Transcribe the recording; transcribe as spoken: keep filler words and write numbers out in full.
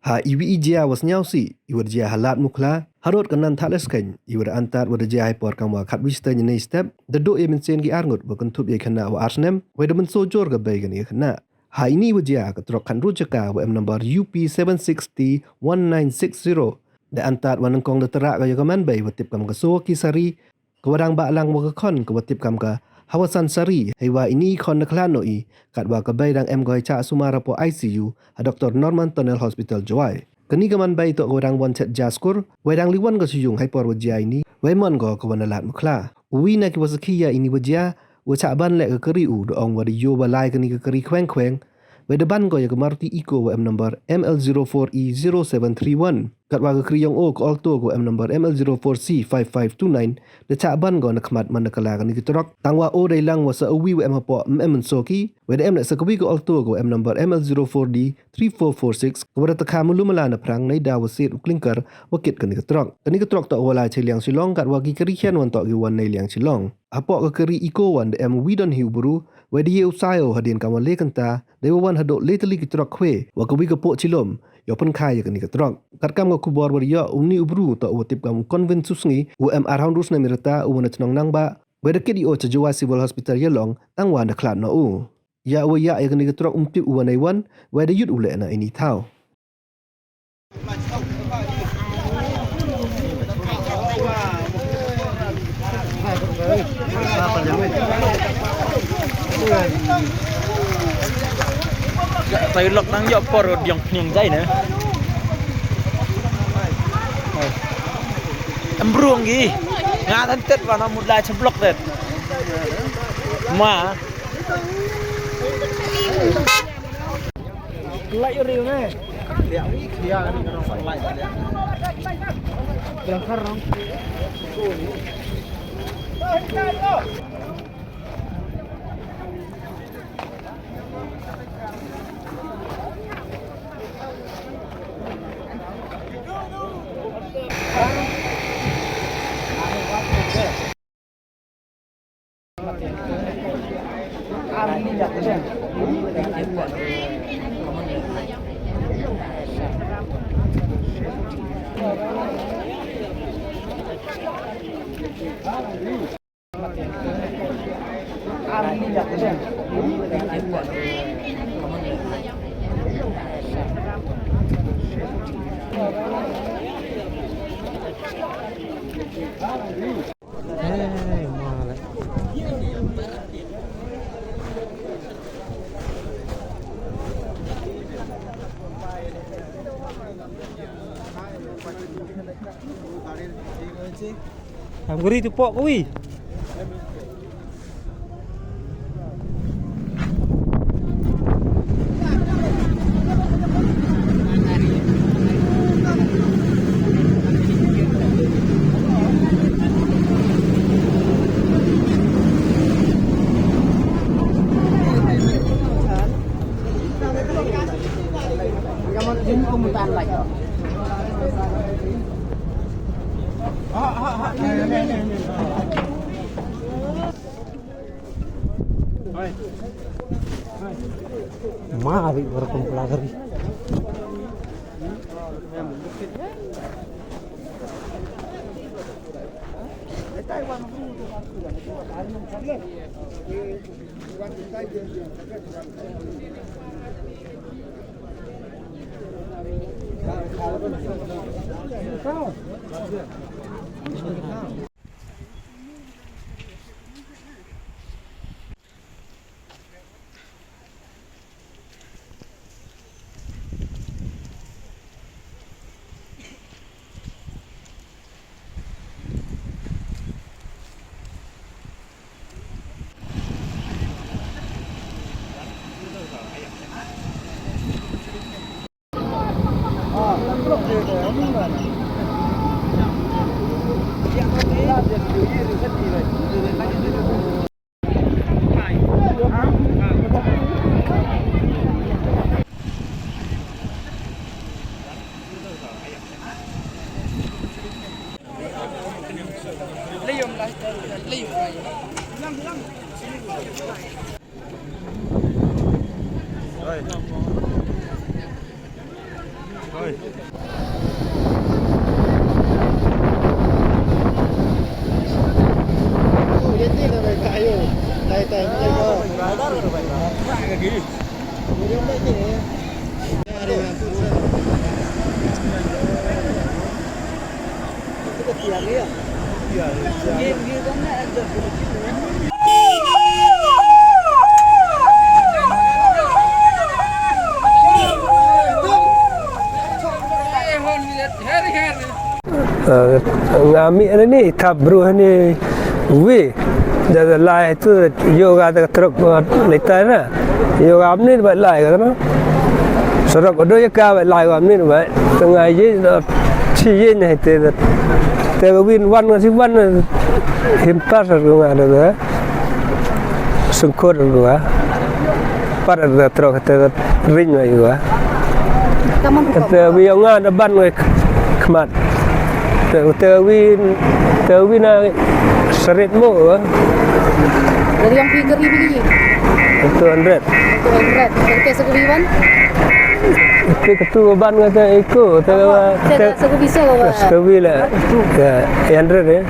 Ha iwi i jia wa sniaw si, iwa da jia ha Lad Mukhla, harud ka nan Thadlaskeiñ, iwa da antad wa da jia ha i por kam wa khatwi step, da duh ya mynsiem ki arngut, wa kynthup ya i khynnah wa ar snem, wei da mynsaw jur ka bei kani ka khynnah. Ha ini wa jia ka truck khatynru chaka wa em number U P seven six T one nine six zero. Da antad wa nyngkong da trah ka ya ka manbei wa tip kam ka Suwoki Sari, ka wa dang bah lang wa ka khon ka wa tip kam ka Hawasan Sari, heiwa ini i khon da khlad noh i, katwa ka bei dang em ko ha i chah sumar hapoh I C U ha Doctor Norman Tunnel Hospital Jowai. Kani ka manbei toh ka wa dang wan chet ja skur, wei dang liwan ka sha yung ha i por wa jia ini, wei man ko ka wa na Lad Mukhla. Uwi na ki wa sakhi ya ini wa jia, wa chah ban leh ka kari u, da ong wa da yoh wa lai kani ka kari khweng khweng, wei da ban ko ya ka Maruti Eeco wa em number M L zero four E zero seven three one. Katwa ka kari yong o ka Alto ka wa em number M L zero four C five five two nine, da chah ban ko na khmat man da ka la kani ka truck. Tang wa o dei lang wa sa uwi wa em hapoh, em em mynsaw ki, wei da em leh sa kawi ka Alto ka wa em number M L zero four D three four four six, ka wa da takha malu mala na phrang, nei da wa siat u clinker wa kit kani ka truck. Kani ka truck toh wa lai cha liang Shillong, katwa ki kari khian wan toh ki wan nei liang Shillong. Hapoh ka kari Eeco wan da em wi don hi u bru, wei da ye u sayo hadien kam wa le kynta, dei wa wan haduh le tylli ki truck khwe, wa kawi ka poh chilom, yow pynkhai ya kani ka truck. Katkam ka khubor wa da yoh, uni u bru toh wa tip kam u Convin Susngi, u em ar hawan ru snem i rta, u wa na chnong Nangbah, wei da kit i o cha Jowai Civil Hospital Ialong, tang wa da khlad noh u. Ya wa ya ya kani ka truck um tip u wa nei wan, wei da yut u leh na ini thaw. Tayu lok nang yoh por diong pniang jai ne. Em brung gi. Nga tan tet wa na mut lai cha blok det. Ma. Lai uri me. Ham guri tu pok kui. Ma, abi baru kumpul lagi. Nga mih ni thap bru ni wi. Da lai tu yoga da trok ni ta na. Yoga amni ba lai ka na. Sorok do ya ka ba lai amni ba. Tanga ye na chi ye ni te da. Te win wan nga si wan him pasar nga da. Sungkur dua. Para da trok te da ring wa yua. Te wi nga da ban wa khmat. Te, te wi, te wi na sarit mo wa. Dari yang pikir ibu ni. Two hundred. Two hundred. Te sa kri wan. Te ketu ban wa te iko, te wa, te sa kri so wa. Sa kri la. Ya, hundred eh.